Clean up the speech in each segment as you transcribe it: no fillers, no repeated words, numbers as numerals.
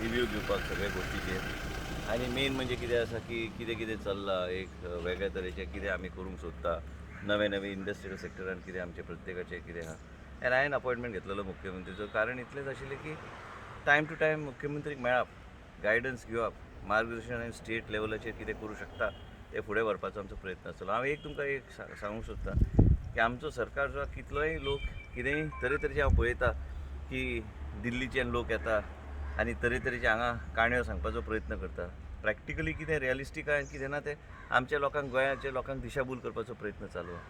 Review घेवपाक सगळ्या गोश्टीचेर. आनी मेन म्हणजे कितें आसा की कितें कितें चल्लां, एक वेगळ्या तरेचें कितें आमी करूंक सोदता, नवे नवे इंडस्ट्रियल सेक्टरान कितें आमचें प्रत्येकाचें कितें आहा. आनी हांवें अपॉयंटमेंट घेतलेलो मुख्यमंत्रीचो, कारण इतलेंच आशिल्लें की टायम टू टायम मुख्यमंत्रीक मेळप, गायडन्स घेवप, मार्गदर्शन आनी स्टेट लेवलाचेर कितें करूं शकता तें फुडें व्हरपाचो आमचो प्रयत्न आसतलो. हांव एक तुमकां एक सांगूंक सोदतां की आमचो सरकार जो आहा, कितलोय लोक कितेंय तरेतरेचे हांव पळयता की दिल्लीच्यान लोक येता आनी तरेतरेचे हांगा काणयो सांगपाचो प्रयत्न करता. प्रॅक्टिकली कितें रियलिस्टीक आहा आनी कितें ना तें आमच्या लोकांक, गोंयाच्या लोकांक दिशाभूल करपाचो प्रयत्न चालू आहा.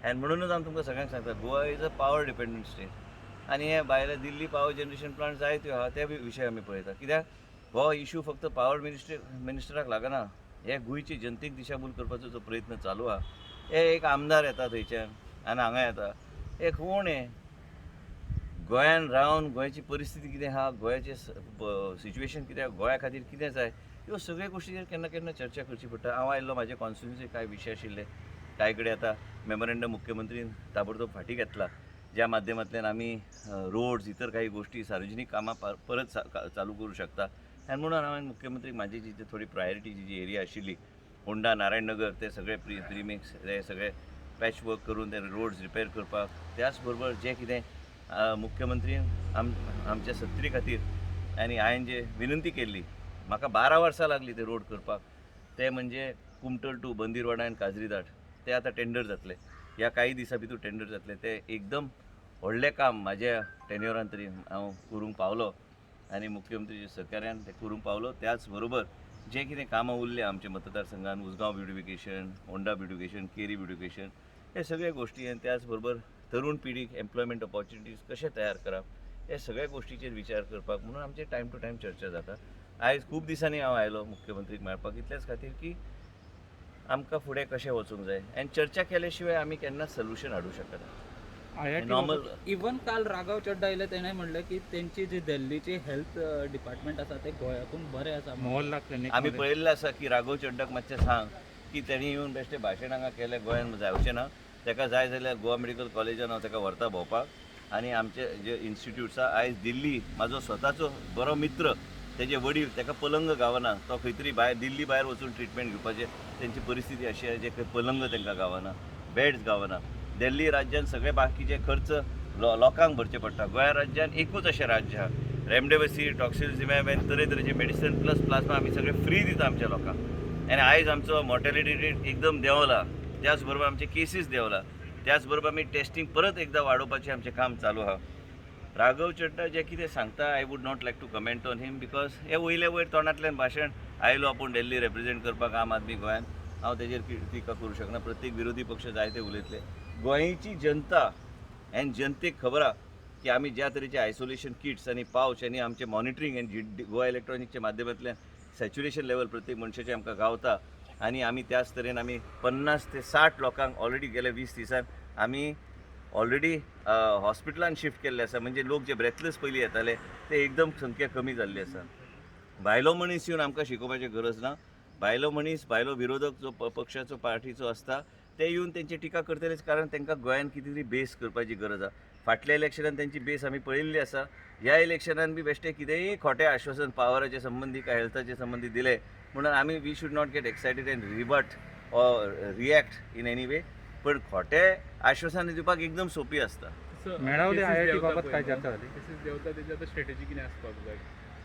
आनी म्हणूनच हांव तुमकां सगळ्यांक सांगता, Goa is a power dependent state. आनी हे भायले दिल्ली पावर जनरेशन प्लांट जायत्यो आहा, ते बी विशय आमी पळयता, कित्याक हो इशू फक्त पावर मिनिस्टराक लागना. हे गोंयची जनतेक दिशाभूल करपाचो जो प्रयत्न चालू आहा, हे एक आमदार येता थंयच्यान आनी हांगा येता, हे कोण हे? गोंयान रावन गोंयची परिस्थिती कितें आहा, गोंयाचें सिच्युएशन कितें आहा, गोंया खातीर कितें जाय, ह्यो सगळ्यो गोश्टीचेर केन्ना केन्ना चर्चा करची पडटा. हांव आयिल्लो, म्हाजे कॉन्स्टिट्युन्सी कांय विशय आशिल्ले, कांय कडेन आतां मेमोरेंडम मुख्यमंत्रीन ताबडतोब फाटीं घेतला, ज्या माध्यमांतल्यान आमी रोड्स, इतर काही गोश्टी, सार्वजनीक कामां परत चालू करूं शकता. आनी म्हणून हांवें मुख्यमंत्रीक म्हाजी जी थोडी प्रायोरिटीची जी एरिया आशिल्ली, होंडा, नारायणनगर, ते सगळे प्रिमिक्स, ते सगळे पॅच वर्क करून ते रोड्स रिपेर करपाक, त्याच बरोबर जे कितें मुख्यमंत्रीन आमच्या सत्तरी खातीर आनी हांवें जे विनंती केल्ली, म्हाका 12 वर्सां लागली ते रोड करपाक, ते म्हणजे कुमटल टू बंदीरवाडा आनी काजरीदाट, ते आतां टेंडर जातले, ह्या काही दिसां भितर टेंडर जातले. ते एकदम व्हडलें काम म्हाज्या टेन्युअरान तरी हांव करूंक पावलो आनी मुख्यमंत्री सहकार्यान तें करूंक पावलो. त्याच बरोबर जे कितें कामां उरलीं आमच्या मतदारसंघान, उसगांव ब्युटिफिकेशन, होंडा ब्युटिफिकेशन, केरी ब्युटिफिकेशन, हे सगळे गोश्टी आनी त्याच बरोबर तरुण पिढीक एम्प्लॉयमेंट ऑपॉर्च्युनिटीज कशें तयार करप, हे सगळ्या गोश्टीचेर विचार करपाक म्हणून आमचे टायम टू टायम चर्चा जाता. आयज खूब दिसांनी हांव आयलो मुख्यमंत्रीक मेळपाक, इतलेच खातीर की आमकां फुडें कशें वचूंक जाय आनी चर्चा केल्या शिवाय आमी केन्नाच सोल्युशन हाडूं शकना. आयआयटी नॉर्मल इवन काल राघव चड्डा आयले, तेणें म्हणलें की तेंची जी दिल्लीची हेल्थ डिपार्टमेंट आसा ते गोंयाकून बरें आसा. मोहल्ला क्लिनिक. आमी पळयल्लें आसा की राघव चड्डाक मातशें सांग की तेणी येवन बेश्टें भाशण हांगा केलें, गोंयान जावचें ना. तेका जाय जाल्यार गोवा मेडिकल कॉलेजान हांव तेका व्हरता भोंवपाक आनी आमचे जे इन्स्टिट्यूट्स आसा. आयज दिल्ली म्हाजो स्वताचो बरो मित्र, तेजे वडील, तेका पलंग गावना, तो खंय तरी भायर दिल्ली भायर वचून ट्रिटमेंट घेवपाचें तेंची परिस्थिती अशी आहा, जे खंय पलंग तांकां गावना, बेड्स गावना. दिल्ली राज्यान सगळे बाकीचे खर्च लोकांक भरचे पडटा. गोंया राज्यान एकूच अशें राज्य आहा, रेमडेसिवीर, टॉक्सिलिझुमॅब आनी तरेतरेचे मेडिसिन प्लस प्लाझ्मा आमी सगळे फ्री दिता आमच्या लोकांक. आनी आयज आमचो मॉर्टेलिटी रेट एकदम देंवला, त्याच बरोबर आमचे केसीस देंवला, त्याच बरोबर आमी टेस्टींग परत एकदां वाडोवपाचें आमचें काम चालू आहा. राघव चड्डा जे कितें सांगता, I would not like to comment on him, because हे वयले वयर तोंडांतल्यान भाशण आयलो आपूण दिल्ली रेप्रेझेंट करपाक आम आदमी गोंयान. हांव तेजेर टिका करूं शकना. प्रत्येक विरोधी पक्ष जायते उलयतले. गोंयची जनता आनी जनतेक खबर आहा की आमी ज्या तरेचे आयसोलेशन किट्स आनी पावच आनी आमचें मॉनिटरींग आनी गोवा इलेक्ट्रॉनिकच्या माध्यमांतल्यान सॅच्युरेशन लेवल प्रत्येक मनशाचें आमकां गावता आनी आमी त्याच तरेन आमी 50 ते 60 लोकांक ऑलरेडी गेल्या 20 दिसान आमी ऑलरेडी हॉस्पिटलान शिफ्ट केल्ले आसा. म्हणजे लोक जे ब्रेथलेस पयलीं येताले ते एकदम संख्या कमी जाल्ली आसा. भायलो मनीस येवन आमकां शिकोवपाची गरज ना. भायलो मनीस, भायलो विरोधक जो पक्षाचो, पार्टीचो आसता, ते येवन तेंची टिका करतलेच, कारण तांकां गोंयान कितें तरी बेस करपाची गरज आसा. फाटल्या इलेक्शनान तेंची बेस आमी पळयल्ली आसा. ह्या इलेक्शनान बी बेश्टे कितेंय खोटें आश्वासन पावराचे संबंदी काय हेल्थाचे संबंदी दिले म्हणून आमी we should not get excited and rebut or react in any way. पण खोटें आश्वासन दिवपाक एकदम सोंपी आसता. मेळावले आयआयटी बाबत काय चर्चा झाली? केसीस देंवता, तेजी आतां स्ट्रेटेजी कितें आसपाक जाय?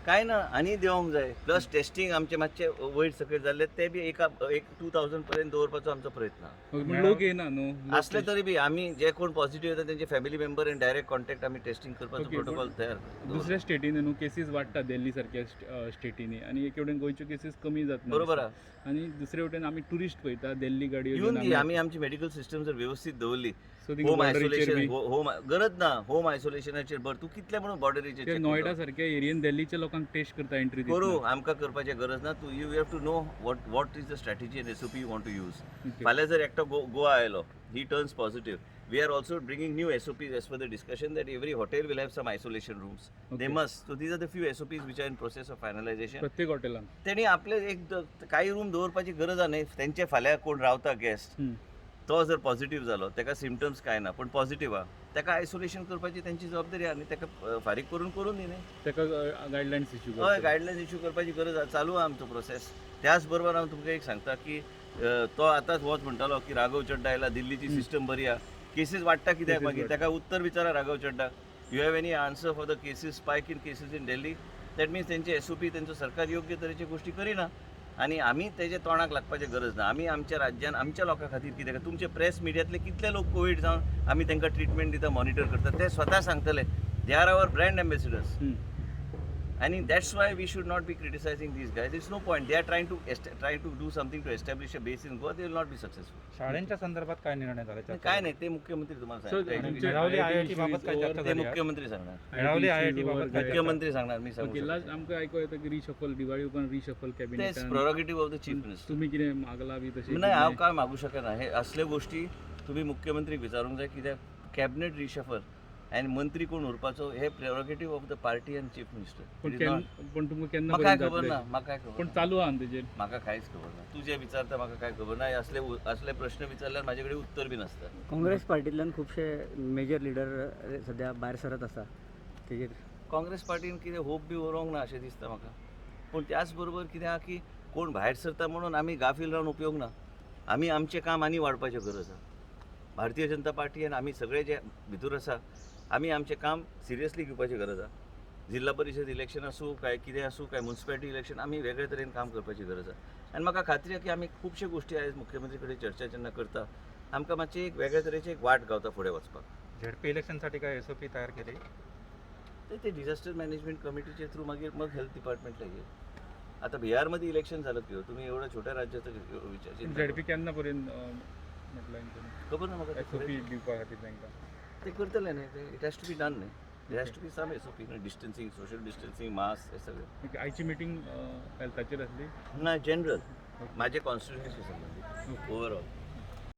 काय ना, आनी देंवोंक जाय. प्लस टेस्टींग आमचे मातशे वयर सकयल जाल्ले, ते बी एका एक 2000 पर्यंत दवरपाचो आमचो प्रयत्न आहा. पूण लोक येना न्हू. असले तरी बी आमी जे कोण पॉझिटिव्ह येता तेंचे फॅमिली मेंबर आनी डायरेक्ट कॉन्टॅक्ट आमी टेस्टिंग करपाचो प्रोटोकॉल तयार दवरला. दुसऱ्या स्टेटींनी न्हू केसीस वाडटा, दिल्ली सारक्या स्टेटींनी, आनी एके वटेन गोंयच्यो केसीस कमी जातना बरोबर दिसता. आहा. आनी दुसरे वटेन आमी टुरिस्ट पळयता दिल्ली गाडयो येवन घेवन दी. आमी आमची मेडिकल सिस्टम जर व्यवस्थीत दवरली, सो थिंगा होम बॉर्डरीचेर आयसोलेशन बी होम गरज ना. होम आयसोलेशनाचेर भर तूं कितले म्हणून बॉर्डरीचेर ते check Noida करता? सारक्या एरियेन दिल्लीच्या लोकांक टेस्ट करता, एंट्री. करू, आमकां करपाचें गरज ना. तूं you have to know what is the strategy and SOP you want to use. फाल्यां जर एकटो गोवा आयलो, he turns positive, we are also bringing new SOPs as per the discussion that every hotel will have some isolation rooms. They must. So these are the few SOPs which are in process of finalization. प्रत्येक हॉटेलान. तेणी आपले एक काही room दवरपाची गरज न्ही. तेंचे फाल्यां कोण रावता गेस्ट, तो जर पॉझिटिव्ह जालो, ताका सिमटम्स कांय ना पूण पॉझिटिव्ह आहा, ताका आयसोलेशन करपाची तेंची जबाबदारी आहा आनी ताका फारीक करून करून दी न्ही. ताका गायडलायन्स इश्यू? हय, गायडलायन्स इश्यू करपाची गरज आहा. चालू आहा आमचो प्रोसेस. त्याच बरोबर हांव तुमकां एक सांगता की तो आतांच होच म्हणटालो की राघव चड्डा आयला, दिल्लीची सिस्टम बरी आहा, केसीस वाडटा कित्याक? Cases मागीर वाडटा. ताका उत्तर विचारा राघव चड्डा, you have any answer for the cases, spike in cases in Delhi? That means तेंचे एसओपी, तेंचो सरकार योग्य तरेच्यो गोश्टी करिना आनी आमी तेजे तोंडाक लागपाची गरज ना. आमी आमच्या राज्यान आमच्या लोकां खातीर कितें, तुमचे प्रेस मिडियांतले कितले लोक कोवीड जावन आमी तांकां ट्रिटमेंट दिता, मॉनिटर करता, ते स्वता सांगतले. They are our brand ambassadors आणि that's why we should not be criticizing these guys. It's no point. They are trying to do something to establish a base in Goa. They will not be successful. शाळेंच्या संदर्भात काय निर्णय झाला चर्चा? काय नाही, ते मुख्यमंत्री तुम्हाला So, सांगणार. तुमचे मेळावली IIT IIT बाबत काय चर्चा ते झाली आज? मुख्यमंत्री सांगणार. मेळावली IIT बाबत काय चर्चा? मुख्यमंत्री सांगणार, मी सांगू ओके, शकत लास्ट नाही. आमकां आयको येता की रिशफल, दिवाळी उपरांत रिशफल तेच कॅबिनेटान. Prerogative of the chief minister. तुमी कितें मागला बी तशें? नाही, हांव काय मागू शकना. हे असल्यो गोष्टी तुम्ही मुख्यमंत्रीक विचारूंक जाय, कित्याक कॅबिनेट रिशफल आनी मंत्री कोण उरपाचो हे prerogative of the party and chief minister. पण पण तुमकां केन्ना म्हाका काय पर्यंत खबर ना. जातलें? म्हाका काय खबर पण ना. चालू आहा न्हू तेजेर? म्हाका कांयच खबर ना. तूं जें विचारता म्हाका काय खबर ना. असले असले प्रश्न विचारल्यार म्हाजे कडेन उत्तर बी नासता. काँग्रेस पार्टींतल्यान खुबशे मेजर लिडर सध्या भायर सरत आसा, तेजेर? काँग्रेस पार्टीन कितें होप बी उरोंक ना अशें दिसता म्हाका. पूण त्याच बरोबर कितें आहा की कोण भायर सरता म्हणून आमी गाफील रावन उपयोग ना. आमी आमचें काम आनी वाडपाचें गरज आहा. भारतीय जनता पार्टी आनी आमी सगळे जे भितर आसा, आमी आमचें काम सिरियसली घेवपाची गरज आहा. जिल्हा परिशद इलेक्शन आसूं काय कितें आसूं, काय मुन्सिपालिटी इलेक्शन, आमी वेगळे तरेन काम करपाची गरज आहा. आनी म्हाका खात्री आहा की आमी खुबश्यो गोश्टी आयज मुख्यमंत्री कडेन चर्चा जेन्ना करता, आमकां मातशी एक वेगळे तरेची एक वाट गावता फुडें वचपाक. झेडपी इलेक्शनसाठी काय एसओपी तयार केली? ते ते डिझास्टर मॅनेजमेंट कमिटीचे थ्रू मागीर मग हेल्थ डिपार्टमेंटला येईल. आता बिहारमध्ये इलेक्शन झालं की हो, तुम्ही एवढ्या छोट्या राज्याचा विचार चिंता झेडपी केन्ना पर्यंत म्हटलं करा. खबर ना म्हाका. एसओपी दिवपा खातीर तांकां. ते करतले न्ही ते. It has to be done न्ही. It has to be some SOP, distancing, social distancing, mask, हे सगळें. ओके, आयची मिटींग हेल्थाचेर आसली? ना, जनरल, माझे कॉन्स्टिट्युएन्सी संबंधित ओव्हरऑल.